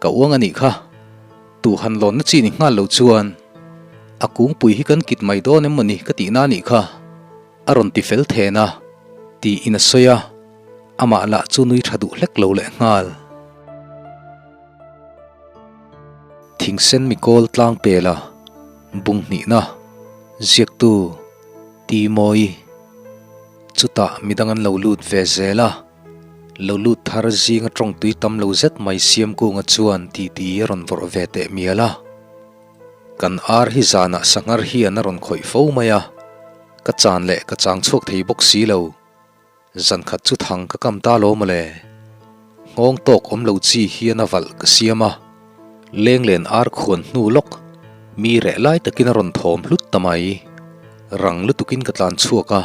Ka uang a nih kha. Tu han lawnna chi ni nghal lo chuan a kungpui hi kan kit mai dawn em mawni ka tihna a nih kha. A rawn ti fel then a, tiin a sawi a, amah lah chu nui tha duh hlek lo leh nghal. Thingsen mikawl tlang pela bung hnihna ziaktu Ti Mawi chutah midang an lo lut ve zel a, lo lut thar zinga tawng tui tam lo zet mai Siamkunga chuan titi a rawn vawrh ve teh mial a. Kan ar hi zanah sanghar hian a rawn khawih fo mai a, ka chan leh ka chang chhuak thei bawk si lo. Zan khat chu thang ka kam ta lo mawle. Nghawng tawk awm lo chi hian a valh ka siam a, lenglen ar khuan hnu lawk, mi reh lai takin a rawn thawm hlut ta mai. Rang lutukin ka tlan chhuak a,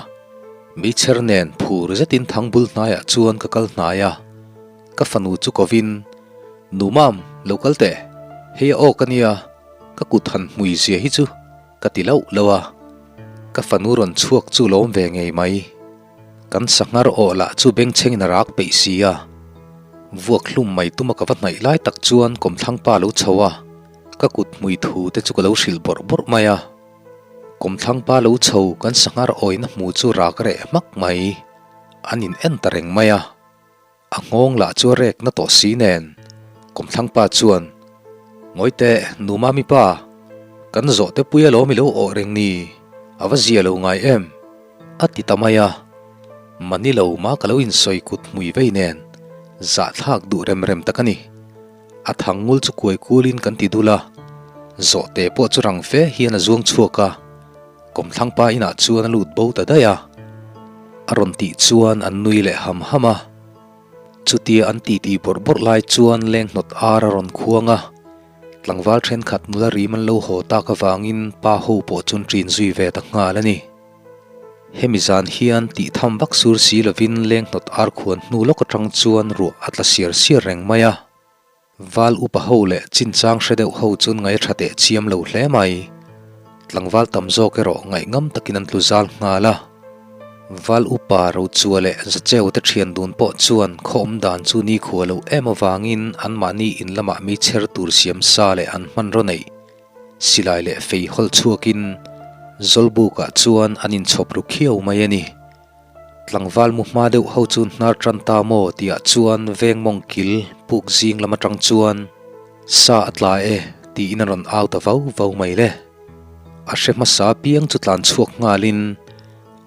meichher nen phur zetin thang bul hnaiah chuan ka kal hnai a, ka fanu chu kovin, Nu mam, lo kal teh, hei a awk a nia, ka kut han hmui zia hi chu ka ti loh lo a, ka fanu rawn chhuak chu lawm ve ngei mai. Kan sanghar awh lah chu bengchhengin a rak peih si a, vuak hlum mai tuma ka va hnaih lai tak chuan kawmthlang pa lo chho a, ka kut hmui thu te chu ka lo hrilh bawrh bawrh mai a. Kawmthlang pa lo chho kan sanghar awina hmu chu rak reh hmak mai, an in en ta reng mai a. A nghawng lah chu a rek na tawh si nen, kawmthlang pa chuan, Ngawi teh, nu Mami pa, kan zawh te pui alawm i lo awh reng ni, a va zia lo ngai em? a ti ta mai a. Mani lo ma ka lo insawi kut hmui vei nen, zahthlak duh rem rem tak a ni. A thang ngul chu kuai kulin kan ti dul a, zawhte pawh chu rang fe hian a zuang chhuak a. Kawmthlang pa inah chuan a lut bo ta daih a, a rawn tih chuan an nui leh ham ham a. Chutia an titi bawrh bawrh lai chuan leng hnawt ar a rawn khuang a, tlangval thenkhat nula rim an lo haw tak avangin pa ho pawh chuan ṭin zui ve ta nghal a ni. Hemi zan hian tih tham vak sur si lovin leng hnawt ar khuan hnu lawk aṭang chuan ruah a tla siar siar reng mai a. Val upa ho leh chinchang hre deuh ho chuan ngaih a tha teh chiam lo hle mai. Tlangval tam zawk erawh ngaih ngam takin an tlu zal nghal a. Val upa Rochua leh Zacheu te thian dun pawh chuan khaw awm dan chu nikhua lo em avangin anmahni in lamah mi chher tur siam sa leh an hmanraw neih silai leh fei hawl chhuakin Zawlbukah chuan an inchhawp ru khiau mai a ni. Tlangval mu hma deuh ho chu hnar tan ta maw tihah chuan veng mawng kil puk zing lam atang chuan sa a tla e tiin a rawn au ta vau vau mai le. A hre hmasa piang chu tlan chhuak nghalin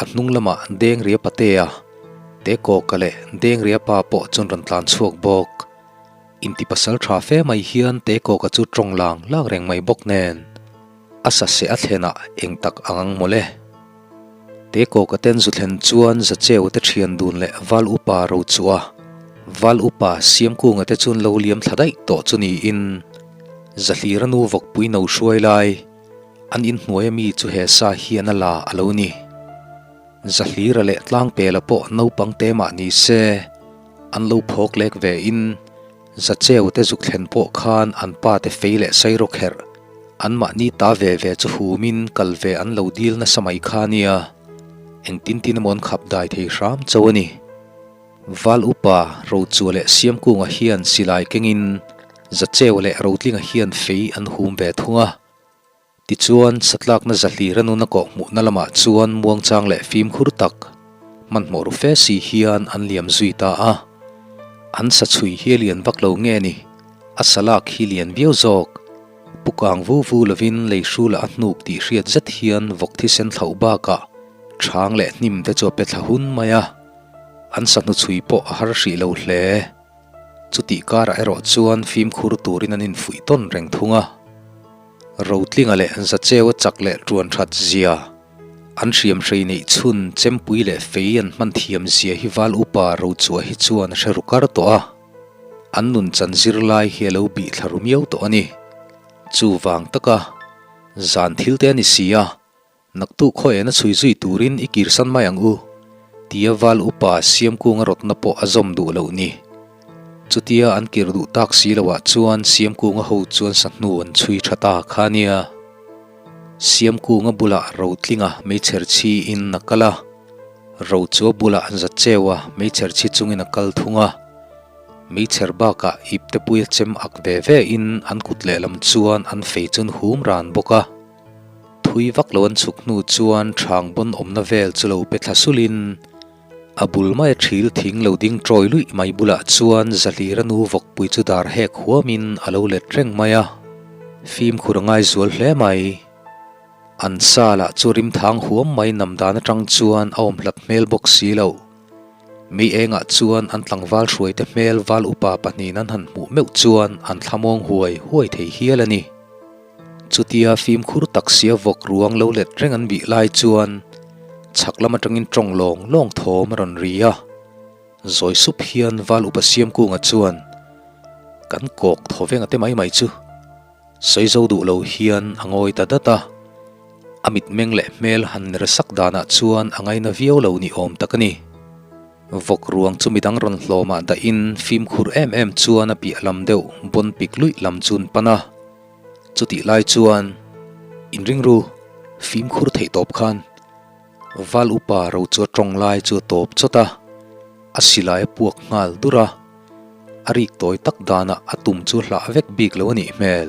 a hnung lamah Dengria Patea, Tekawka leh Dengria pa pawh chuan rawn tlan chhuak bawk. Inti pasal tha fe mai hian Tekawka chu tawng lang lang reng mai bawk nen a sa seh a thlenah eng tak ang ang mawle. Te kawka ten zu thlen chuan Zacheu te thian dun leh Val Upa ro chu a, Val Upa Siamkunga te chuan lo liam thla daih tawh chu niin Zahlira nu vawkpui no hruai lai an inhnuai ami chu he sa hian a la a lo ni. Zahlira leh Tlangpela pawh naupang te mah ni se an lo phawk lek ve in Zacheu te zuk thlen pawh khan an pa te fei leh sairo kherh anmahni ta ve ve chu humin kal ve an lo dil nasa mai kha nia, engtin tin emaw an khap dai thei hram cho a ni. Val upa Rochua leh Siamkunga hian silai kengin Zacheu leh Rotlinga hian fei an hum ve thung a. Tichuan, satlakna zahlira nuna kawh hmuhna lamah chuan muangchang leh fimkhur tak, hmanhmawh ru fe si hian an liam zui ta a. An sa chhui hi a lian vak lo nge ni? A salak hi lian viau zawk. Pu kang vu vu lovin lei hrulah a hnuk tih hriat zet hian vawk thisen thlauh bakah chhang leh hnim te chu a pe thla hun mai a. An sa hnuchhui pawh a har hrih lo hle. Chutih karah erawh chuan fimkhur turin an infuih tawn reng thung a. Rotlinga leh Zacheua chak leh ṭuan ṭhat zia, an hriam hrei neih chhun chempui leh fei an hman thiam zia hi Val Upa Rochua hi chuan a hre ru kar tawh a. An nun chan zir lai hi a lo bih thla ru miau tawh a ni. Chuvang taka zan thil te a ni si a, Naktuk khaw ena chhui zui turin i kirsan mai ang u, tia Val Upa Siamkunga rawtna pawh a zawm duh loh ni. Chutia an kir duh tak si loah chuan Siamkunga ho chuan sahnu an chhui tha ta kha nia. Siamkunga bulah Rotlinga meichher chhi in a kal a, Rochua bulah Zacheu-a meichher chhi chungin a kal thung a. Meichher bakah iptepuia chem ak ve ve in an kut lehlam chuan an fei chu an hum ran bawk a. Thui vak lo an chhuk hnu chuan ṭhang bawn awmna vel chu lo pe thla sulin a bul maia ṭhil thing lo ding ṭawi luih mai bulah chuan Zahlira nu vawkpui chu dar hek huamin a lo let reng mai a. Fimkhur a ngai zual hle mai. An sa lah chu rimthang huam mai nam dan aṭang chuan a awm hlat hmel bawk si lo. Mi engah chuan an tlangval hruaite hmel val upa pahnihin an han hmuh meuh chuan an thlamawng huai huai thei hial a ni. Chutia fimkhur tak sia vawk ruang lo let reng an bih lai chuan chhak lam atangin tawng lawng lawng thawm a rawn ri a. Zawi sup hian val upa Siamkunga chuan, Kan kawk thaw venga te mai mai chu. Sawi zo duh lo hian a ngawi ta dat a. A mitmeng leh hmel han ner sak danah chuan a ngaina viau lo ni awm tak a ni. Vawk ruang chu midang rawn hlawmah dahin fimkhur em em chuan a piah lam deuh bawn pik luih lam chu an pan a. Chutih lai chuan inring ru fimkhur theih tawp khan Val upa ro chu a tawng lai chu a tawp chawt a, a silai a puak nghal dur a. A rik tawi tak danah a tum chu hlah vek bik lo a nih hmel.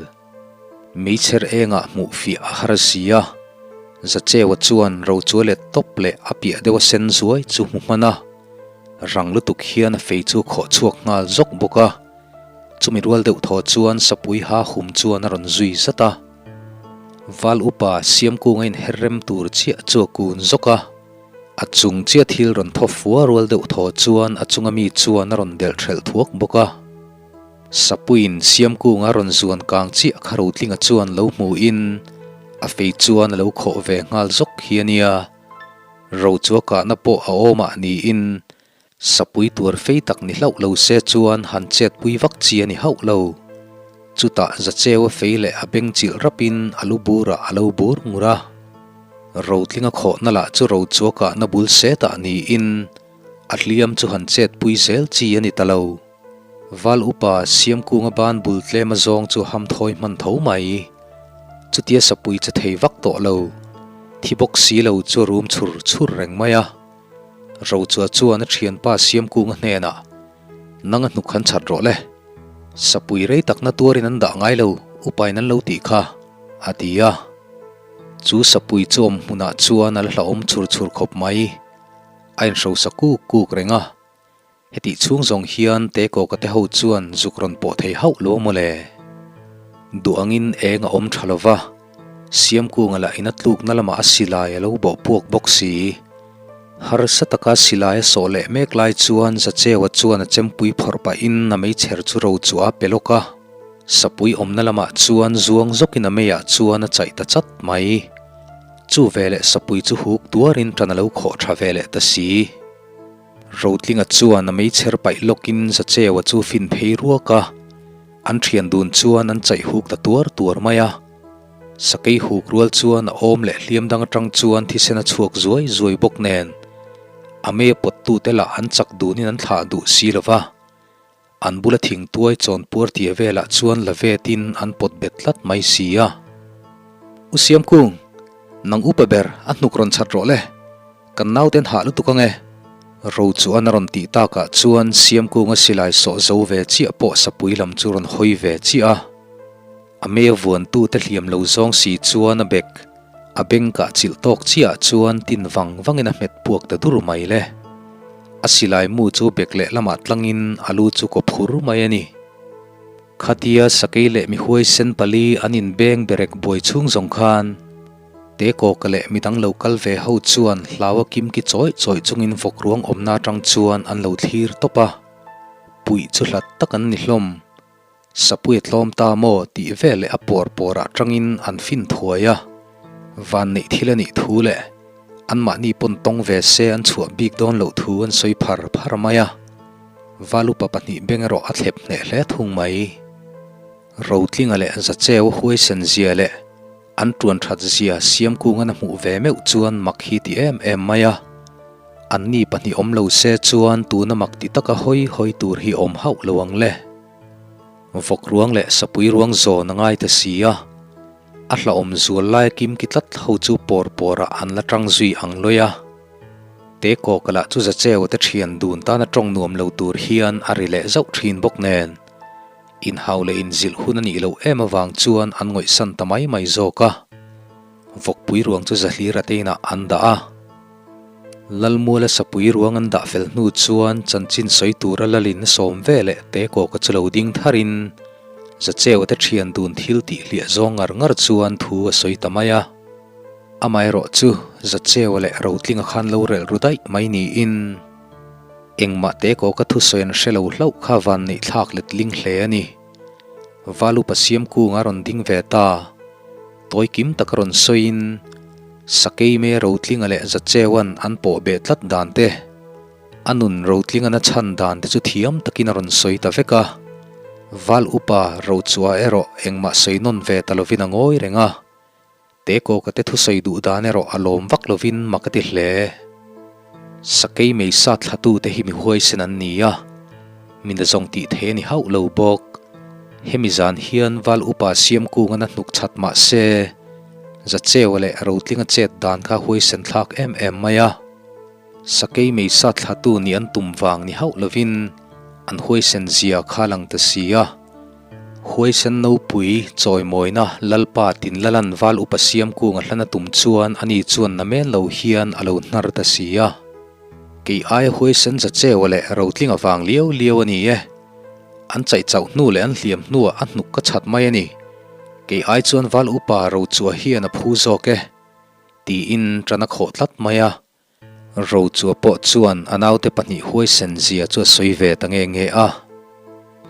Meichher engah hmuh fiah a har si a, Zacheua chuan ro chu a let tawp leh a piah deuh a sen zuai chu hmu hman a, rang lutuk hian a fei chu a khawh chhuak nghal zawk bawk a. Chumi rual deuh thaw chuan sapui ha hum chuan a rawn zui zat a. Val upa Siamkunga inher rem tur chiah chu a kun zawk a. A chung chiah thil rawn thaw fua rual deuh thaw chuan a chunga mi chuan a rawn delh hrelh thuak bawk a. Sapuiin Siamkunga rawn zuan kang chiah kha Rotlinga chuan lo hmuhin a fei chuan a lo khawh ve nghal zawk hi a nia. Ro chu a kahna pawh a awmah niin Sapui tuar fei tak ni hlauh lo se chuan han chetpui vak chi a ni hauh lo. Chutah Zacheua fei leh a beng chilh rapin a lu burah a lo bur ngur a. Rotlinga khawhna lah chu Rochuakahna bul setah niin a hliam chu han chetpui zel chi a ni ta lo. Val upa Siamkunga ban bul tlem a zawng chu hamthawi hman tho mai. Chutia sapui che thei vak tawh lo, thi bawk si lo chu a rum chhur chhur reng mai a. Rochua chuan a thianpa Siamkunga hnenah, Nang a hnuk han chhat rawh le. Sapui rei takna tuarin an dah ngai lo, upain an lo tih kha, a ti a. Chu sapui chu awm hmunah chuan a la hlauhawm chhur chhur khawp mai. A inhrosa kuk kuk reng a. Hetih chhung zawng hian Tekawka te ho chuan zuk rawn pawh thei hauh lo a mawle. Duh angin eng a awm tha lo va, Siamkunga lah in a tlukna lamah a silai a lo bawh puak bawk si. Harsa taka silai a sawh leh mek lai chuan Zacheua chuan a chempui phawrh pahin a meichher chu ro chu a pe lawk a. Sapui awmna lamah chuan zuang zawkin a meiah chuan a chaih ta chat mai. Chu veleh sapui chu huk tuarin ṭan a lo khawh ṭha ve leh ta si. Rotlinga chuan a meichher paih lawkin Zacheua chu fin phei ruak a, an thian dun chuan an chaih huk ta tuar tuar mai a. Sakei huk rual chuan a awm leh hliam dang atang chuan thisen a chhuak zuai zuai bawk nen, a mei a pawttute lah an chak dunin an thlah duh si lo va. An bula thingtuai chawnpuar tia velah chuan la vetin an pawt bet tlat mai si a. U Siamkung, nang upa ber a hnuk rawn chhat rawh le. Kan nauten hah lutuk ange. Ro chuan a rawn tih takah chuan Siamkunga silai sawh zo ve chiah pawh sapui lam chu rawn hawi ve chiah a. A mei a vuantute hliam lo zawng si chuan a bek a beng kah chilh tawk chiah chuan tin vang vangin a hmet puak ta dur mai le. A silai mu chu bek lehlamah tlangin a lu chu kaw phur mai a ni. Khatia sakei leh mihuaisen pali an inbeng berek buai chhung zawng khan Tekawka leh midang lo kal ve ho chuan hlau a kimki chawih chawih chungin vawk ruang awmna atang chuan an lo thlir tawp a. Puih chu hlat tak an ni hlawm. Sapui a tlawm ta maw tih veleh a pawr pawrah tangin an fin thuai a, vanneih thil a nih thu leh anmahni pawn tawng ve se an chhuah bik dawn loh thu an sawi phar phar mai a, Valupa pahnih beng erawh a thlep hneh hle thung mai. Rotlinga leh Zacheu huaisen zia leh An tuan that zia Siamkungan a hmuh ve meuh chuan mak hi ti em em mai a. Anni pahnih awm lo se chuan tuna mak ti taka hawi hawi tur hi awm hauh lo ang le. Vawk ruang leh sapui ruang zawn a ngai ta si a. A hlauhawm zual lai kim ki tlat ho chu pawr pawrah an la tang zui ang lawi a. Tekawka lah chu Zacheu te thian dun tana tawng nuam lo tur hian a ri leh zauh thin bawk nen, inhau leh inzilh hun a nih loh em avang chuan an ngawihsan ta mai mai zawk a. Vawkpui ruang chu Zahlira te inah an dah a. Lalmuala sapui ruang an dah fel hnu chuan chanchin sawi tura lalin sawm ve leh Tekawka chu lo ding tharin Zacheu te thian dun thil tih hliah zawng ngar ngar chuan thu a sawi ta mai a. Amaherawh chu Zacheu leh Rotlinga khan lo relh ru daih mai niin engmah Tekawka thusawi an hre lo hlauh kha van neih thlak letling hle a ni. Valupa Siamkunga rawn ding ve ta. Tawi kim tak rawn sawiin Sakeime Rotlinga leh Zacheuan an pawh beh tlat dan te, a nun Rotlingan a chhan dan te chu thiam takin a rawn sawi ta vek a. Val upa Rochua erawh engmah sawi nawn ve ta lovin a ngawi reng a. Tekawka te thusawi duh dan erawh a lawm vak lovin mak a ti hle. Sakei meisa thlatute hi mi huaisen an ni a, mi nazawng tih thei a ni hauh lo bawk. Hemi zan hian Val Upa Siamkungan a hnuk chat mah se, Zacheua leh Rotlinga chet dan kha huaisen thlak em em mai a. Sakei meisa thlatu nih an tum vang ni hauh lovin an huaisen zia kha lang ta si a. Huaisen nopui chawimawina Lalpa Tinlalan Val Upa Siamkunga hlan a tum chuan ani chuan na men lo hian a lo hnar ta si a. Kei aia huaisen Zacheua leh Rotlinga vang liau liau a ni e. An chaih chauh hnu leh an hliam hnuah a hnuk ka chhat mai a ni. Kei ai chuan Val Upa Rochua hian a phu zawk e. Tiin tan a khawh tlat mai a. Rochua pawh chuan a naute pahnih huaisen zia chu a sawi ve ta nge nge a.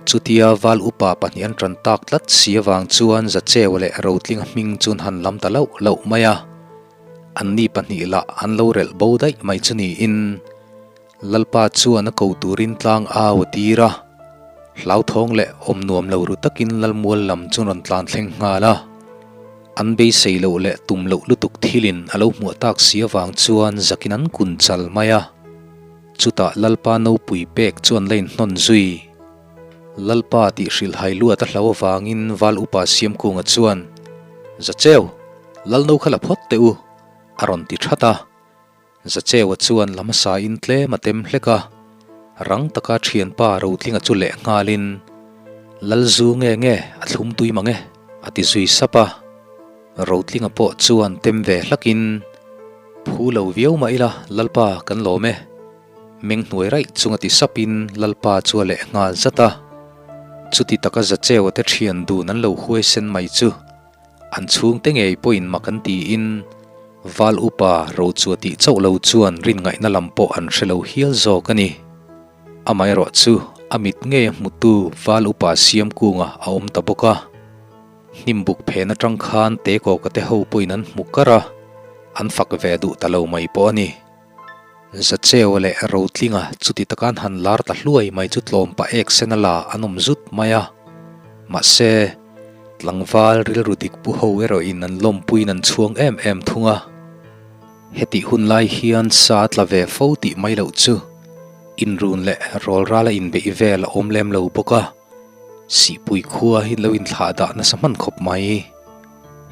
Chutia val upa pahnih an tan tak tlat si avang chuan Zacheua leh Rotlinga hming chu an han lam ta lauh lauh mai a. Anni pahnih lah an lo relh bo daih mai chu niin Lalpa chuan a ko turin tlang au a tir a. Hlauthawng leh awm nuam lo ru takin Lalmual lam chu rawn tlan thleng nghal a. An beisei loh leh tum loh lutuk thilin a lo hmuah tak si avang chuan zakin an kun chal mai a. Chutah Lalpa nopui pek chu an la inhnawn zui. Lalpa tih hrilhhai luat a hlau avangin Val Upa Siamkunga chuan, Zacheu, Lalno kha la phawt teh u, a rawn ti that a. Zacheua chuan la hmasa in tlem a tem hlek a, rang taka thianpa Rotlinga chu leh nghalin, Lalzu nge nge a thlum tui mang e, a ti zui sap a. Rotlinga pawh chuan tem ve hlakin, Phu lo viau mah ila Lalpa kan lawm e, meng hnuai raih chunga ti sapin Lalpa chu a leh nghal zat a. Chuti taka Zacheua te thian dun an lo huaisen mai chu An chhungte ngei pawhin mak an tiin Val Upa Rochua tih chauh lo chuan rin ngaihna lam pawh an hre lo hial zawk a ni. Amaherawh chu a mit ngei a hmutu Val Upa Siamkunga a awm ta bawk a. Hnimbuk phen atang khan Tekawka te ho pawhin an hmu kar a, an fak ve duh ta lo mai pawh a ni. Zacheua leh Rotlinga chuti taka an han lar ta hluai mai chu tlawm pah ek sen a la an awm zut mai a. Mahse, tlangval rilru dik pu ho erawhin an lawmpuiin an chhuang em em thung a. Hetih hun lai hian sa a tla ve fo tih mai loh chu inrun leh rawlrala inbeih vel a awm lem lo bawk a. Sihpui khua hi lo inthlah dah nasa hman khawp mai.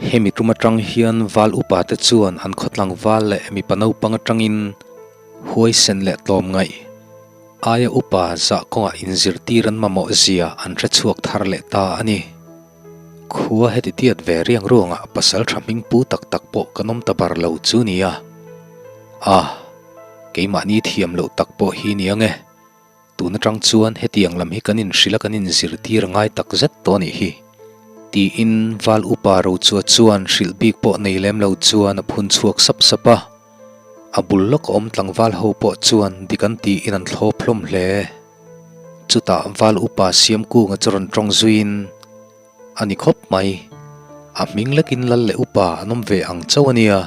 Hemi tum atang hian val upa te chuan an khawtlang val leh mipa naupang atangin huaisen leh tlawmngaih aia upa zah kawngah inzirtir an mamawh zia an hre chhuak thar leh ta a ni. Khua heti tiat ve riang ruangah pasal tha hming pu tak tak pawh kan awm ta bar lo chu nia. Ah! Keimahni thiam loh tak pawh hi nia nge. Tun atang chuan hetiang lam hi kan inhrilh a kan inzirtir a ngai tak zet tawh a nih hi. Tiin Val Upa Rochua chuan hrilh bik pawh nei lem lo chuan a phun chhuak sap sap a. A bul lawk a awm tlangval ho pawh chuan dik an tiin an thlawp hlawm hle. Chutah Val Upa Siamkunga chu rawn tawng zuiin, A ni khawp mai. A hming lekin Lal leh Upa an awm ve ang chauh a nia.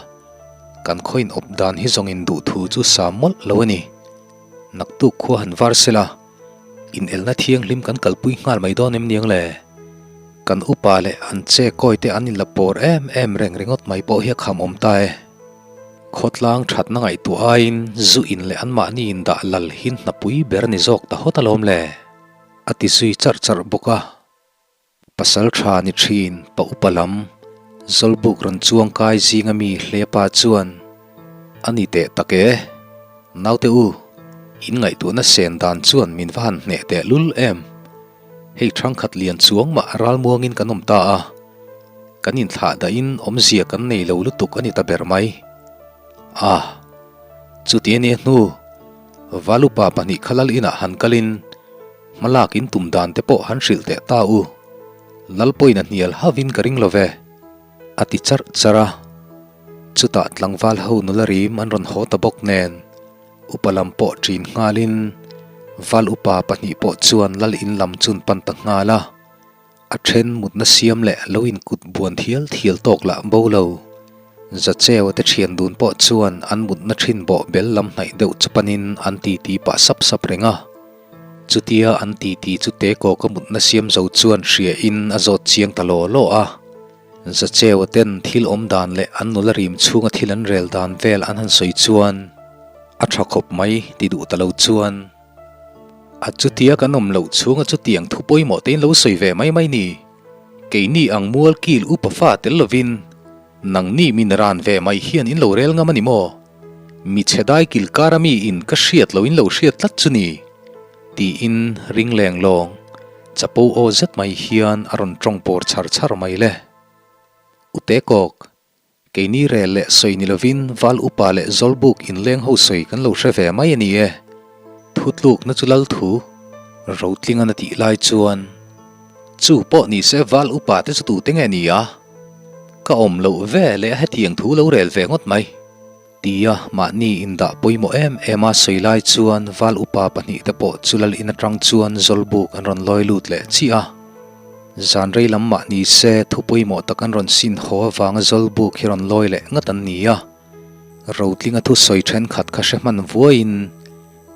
Kan khawiin awp dan hi zawngin duhthu chu sa mawlh lo a ni. Naktuk khua han var sela, inelna thianghlim kan kalpui nghal mai dawn em niang le? Kan upa leh an che kawi te an inla pawr em em reng ringawt mai pawh hi a kham awm ta e. Khawtlang thatna ngaihtuah aiin zu in leh anmahni indah lal hin hnapui ber ni zawk ta hawt alawm le? A ti zui charh charh bawk a. Pasal tha ni thin pa upa lam Zawlbuk rawn chuang kai zinga mi Hlepa chuan a ni teh tak e. Naute u, in ngaihtuahna sen dan chuan min va han hneh teh lul em? Hei thangkhat lian chuang mah ralmuangin kan awm ta a, kan inthlah dahin awmzia kan nei lo lutuk a ni ta ber mai. A, chuti a nia hnu, Valupa pahnih kha lal inah han kalin hmalak in tum dan te pawh han hrilh teh ta u, lal pawhin a hnial hauhin ka ring lo ve, a ti charh charh a. Chutah tlangval ho nula rim an rawn haw ta bawk nen, upa lam pawh ṭin nghalin val upa pahnih pawh chuan lal in lam chun pan ta nghal a. A then mutna siam leh lo inkut buan thial thial tawk lah bo lo. Zacheua te thian dun pawh chuan an mutna thin bawh bel lam hnaih deuh chu panin an titi pah sap sap reng a. Chutia an titi chu Tekawka mutna siam zo chuan hria in a zawt chiang ta law law a. Zacheua ten thil awm dan leh an nula rim chhunga thil an rel dan vel an han sawi chuan a tha khawp mai ti duh ta lo chuan A chutia kan awm loh chhunga chutiang thu pawimawh te in lo sawi ve mai mai ni. Keini ang mual kil upa fa tel lovin nangni min ran ve mai hian in lo rel ngam a ni maw? Mi chhe dai kil kara mi in ka hriat lo in lo hriat tlat chu ni? Tiin ring leng lawng chapo aw zet mai hian a rawn tawng pawr chhar chhar mai le. U Tekawk, Keini rel leh sawi ni lovin Val Upa leh Zawlbuk inleng ho sawi kan lo hre ve mai a ni e. Thutlukna chu lal thu Rotlingan a tih lai chuan chu pawh ni se Val Upa te chu tute nge ni a? Ka awm loh ve leh a hetiang thu lo rel ve ngawt mai. Tia mahni indah pawimawh em em a sawi lai chuan Val Upa pahnihte pawh chu lal in atang chuan Zawlbuk an rawn lawi lut leh chiah a. Zan rei lam mah ni se thu pawimawh tak an rawn sin haw avanga Zawlbuk hi rawn lawi leh ngat an ni a. Rotlinga thu sawi thenkhat kha hre hman vuaiin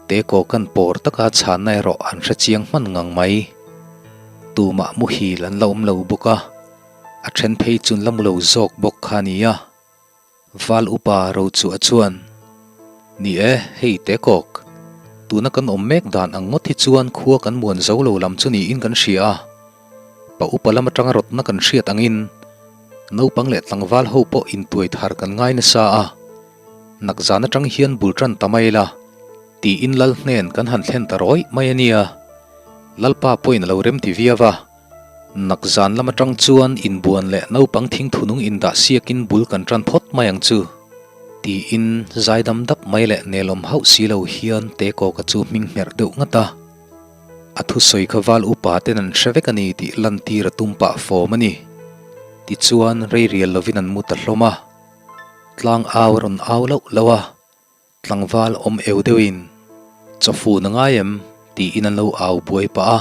Tekaw kan pawr taka chhanna erawh an hre chiang hman ngang mai. Tumah muhil an la awm lo bawk a, a then phei chun la mu lo zawk bawk kha a ni a. Val upa Rochua chuan, Ni e, hei Tekawk, tuna kan awm mek dan ang ngawt hi chuan khua kan muan zo lo lam chu niin kan hria a. Pa upa lam atanga rawtna kan hriat angin naupang leh tlangval ho pawh intuai thar kan ngai nasa a, nakzan atang hian bul tan ta mai la, tiin lal hnen kan han thlen ta rawih mai a nia. Lalpa pawhin a lo remti viau a. Nak zan lam atang chuan inbuan leh naupang thingthunung indah siakin bul kan tan phawt mai ang chu, tiin zaidam dap mai leh nelawm hauh si lo hian Tekawka chu hming hmerh deuh ngat a. A thusawi kha val upa ten an hre vek a ni tih lantir a tum pah fawm a ni. Tichuan rei rial lovin an mu ta hlawm a, tlang au a rawn au lauh lauh a. Tlangval awm eu deuhin, Chawfun a ngai em? tiin an lo au buai pah a.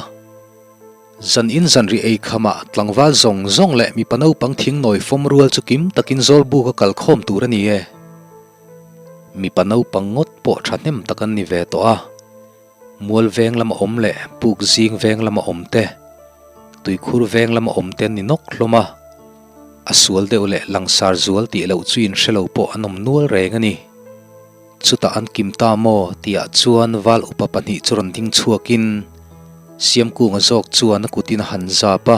Zan in zanri ei khamah tlangval zawng zawng leh mipa naupang thingnawi fawm rual chu kim takin Zawlbuk a kal khawm tur a ni e. Mipa naupang ngawt pawh thahnem tak an ni ve tawh a. Mual veng lama awm leh puk zing veng lama awm te, tuikhur veng lama awm te an ni nawk hlawm a. A sual deuh leh langsar zual tih loh chu inhre lo pawh an awm nual reng a ni. Chutah an kim ta maw tihah chuan val upa pahnih chu rawn ding chhuakin Siamkunga zawk chuan a kutin a han zap a,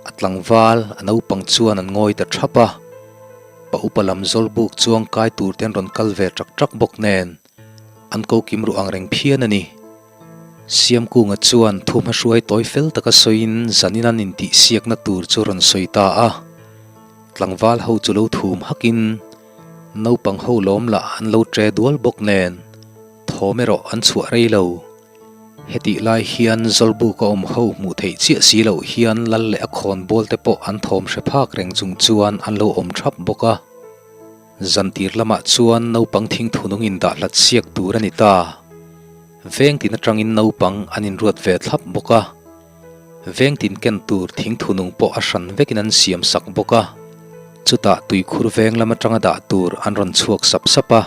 a tlangval a naupang chuan an ngawi ta thap a. Pa upa lam zawlbuk chuang kai tur te an rawn kal ve ṭak ṭak bawk nen. An ko kim ruh ang reng phian a ni. Siamkunga chuan thu hmahruai tawi fel taka sawiin zanin an intihsiakna tur chu rawn sawi ta a. Tlangval ho chu lo thum hakin naupang ho lawm lah an lo ṭe dual bawk nen thawm erawh an chhuah rei lo. Hetih lai hian Zawlbuka awm ho hmuh theih chiah si loh hian lal leh a khawnbawl te pawh an thawm hre phak reng chung chuan an lo awm ṭhap bawk a. Zantir lamah chuan naupang thingthunung indah hlat siak tur a ni ta. Veng tin atangin naupang an inruat ve thlap bawk a. Veng tin ken tur thingthunung pawh a hran vekin an siam sak bawk a. Chutah tuikhur veng lam atanga dah tur an rawn chhuak sap sap a.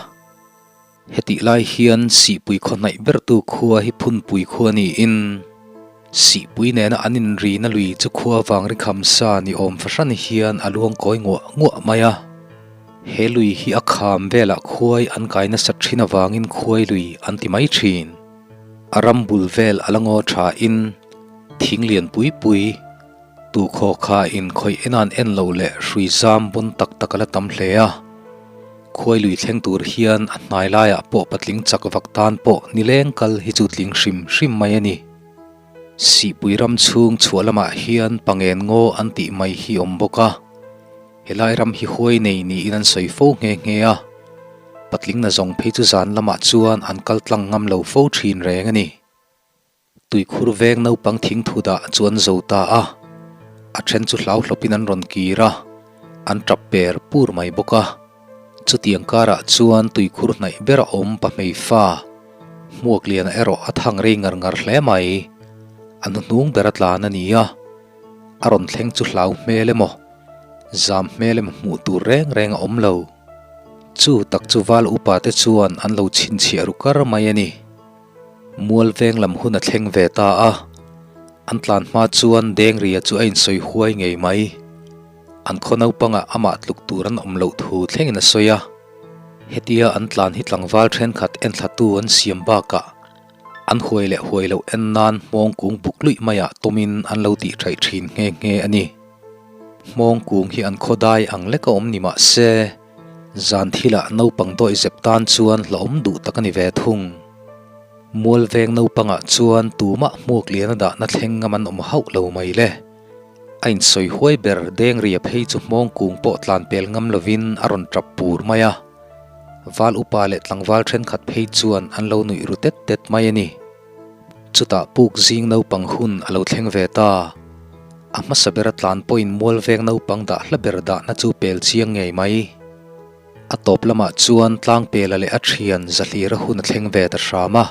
Hetih lai hian Sihpui khaw hnaih bertu khua hi Phunpui khua niin Sihpui nena an inrina lui chu khua vang ri kham sa ni awm fahran hian a luang kawi nguah nguah mai a. He lui hi a kham velah khuai an kai nasat thin avangin khuai lui an ti mai thin. A ram bul vel a la ngaw thain thing lian pui pui, Tukhaw kha in khawih enan en loh leh hrui zam bun tak tak a la tam hle a. Khuailui thleng tur hian a hnai laiah pawh patling chak vak tan pawh nileng kal hi chu tling hrim hrim mai a ni. Sihpui ram chhung chhuah lamah hian pangen ngaw an tih mai hi awm bawk a. Helai ram hi huai nei niin an sawi fo nghe nghe a. Patling na zawng phei chu zan lamah chuan an kal tlang ngam lo fo thin reng a ni. Tuikhur veng naupang thingthu dah chu an zo ta a, a then chu hlauhlawpin an rawn kir a, an tap per pur mai bawk a. Chutiang karah chuan tuikhur hnaih ber a awm pahmei fa, Hmuakliana erawh a thang rei ngar ngar hle mai. A hnuhnung ber a tlan a ni a, a rawn thleng chu hlau hmel emaw, zam hmel emaw hmuh tur reng reng a awm lo. Chu tak chu val upa te chuan an lo chhinchhiah ru kar mai a ni. Mual veng lam hun a thleng ve ta a, an tlan hma chuan Dengria chu a insawi huai ngei mai. An khaw naupangah amah tluk tur an awm loh thu thlengin a sawi a. Hetia an tlan hi tlangval thenkhat enthlatu an siam bakah an huai leh huai loh en nan hmawng kung buk luih maiah tawmin an lo tih thaih thin nghe nghe a ni. Hmawng kung hi an khaw dai ang lek a awm ni mah se, Zan thilah naupang dawihzep tan chuan hlauhawm duh tak a ni ve thung. Mual veng naupangah chuan tumah hmuak lian a dahna thleng ngam an awm hauh lo mai le. A insawi huai ber Dengria phei chu hmawng kung pawh tlan pel ngam lovin a rawn tap pur mai a. Val upa leh tlangval thenkhat phei chuan an lo nuih ru tet tet mai a ni. Chutah puk zing naupang hun a lo thleng ve ta. A hmasa bera tlan pawhin mual veng naupang dah hla ber dahna chu pel chiang ngei mai. A tawp lamah chuan tlangpela leh a thian Zahlira hun a thleng ve ta hram a.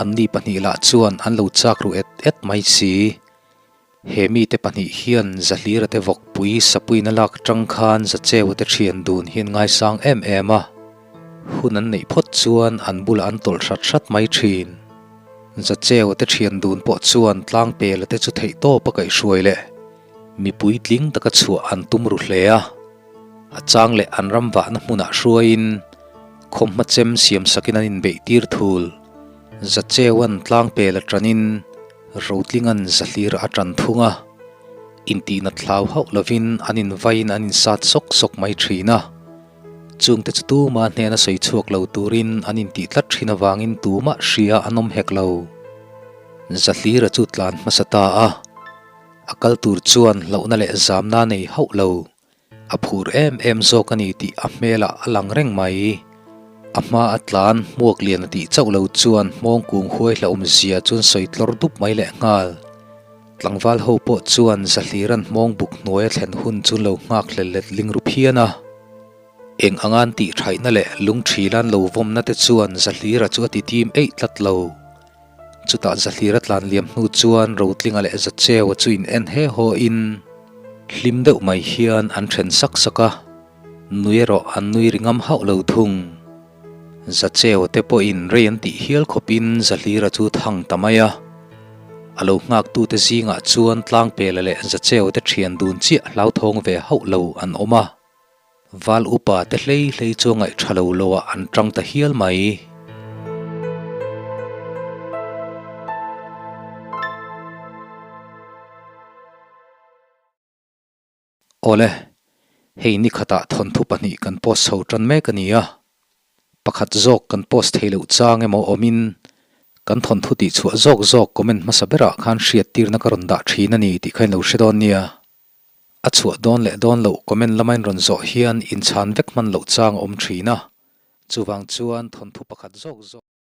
Anni pahnih lah chuan an lo chak ru et et mai si. He mite pahnih hian Zahlira te vawkpui sapuina lak atang khan Zacheua te thian dun hi an ngaisang em em a, hun an neih phawt chuan an bulah an tawlh hrat hrat mai thin. Zacheua te thian dun pawh chuan tlangpela te chu theihtawp a kaihhruai leh mipui tling taka chhuah an tum ru hle a, a chang leh an ram vahna hmunah hruaiin khawmhma chem siam sakin an inbeih tir thul. Zacheuan tlangpel a tanin Rotlingan Zahlir a tan thung a, intihna thlau hauh lovin an invaiin an insat sawk sawk mai thin a. Chungte chu tuma hnena sawi chhuak lo turin an intih tlat thin avangin tumah hria an awm hek lo. Zahlira chu tlan hmasa ta a, a kal tur chuan hlauhna leh zamna nei hauh lo. A phur em em zawk a ni tih a hmelah a lang reng mai. A hma a tlan hmuak lian a tih chauh lo chuan hmawng kung huai hlauhawm zia chuan sawi tlawr dup mai leh nghal. Tlangval ho pawh chuan Zahlira'n hmawng buk hnuai a thlen hun chu lo nghak hlel let ling ru phian a. Eng anga'n tih thaihna leh lungṭhila'n lo vawmna te chuan Zahlira chu a ti tim eih tlat lo. Chutah Zahlira tlan liam hnu chuan Rotlinga leh Zacheua chu in en he haw in hlim deuh mai hian an then sak sak a, nui erawh an nui ri ngam hauh lo thung. Zacheua te pawhin rei an tih hial khawpin Zahlira chu thang ta mai a, a lo nghaktute zingah chuan Tlangpela leh Zacheua te thian dun chiah hlauthawng ve hauh lo an awm a. Val upa te hlei hlei chu ngaih tha lo lo ah an tang ta hial mai. Awle, hei nikhatah thawnthu pahnih kan post chho tan mek a ni a. Pakhat zawk kan post thei loh chang emaw awmin kan thawnthu tihchhuah zawk zawk comment hmasa berah khan hriattirna ka rawn dah thin a ni tih kha in lo hre dawn nia. A chhuah dawn leh dawn loh comment lama in rawn zawh hian inchhan vek hman loh chang a awm thin a, chuvang chuan thawnthu pakhat zawk zawk.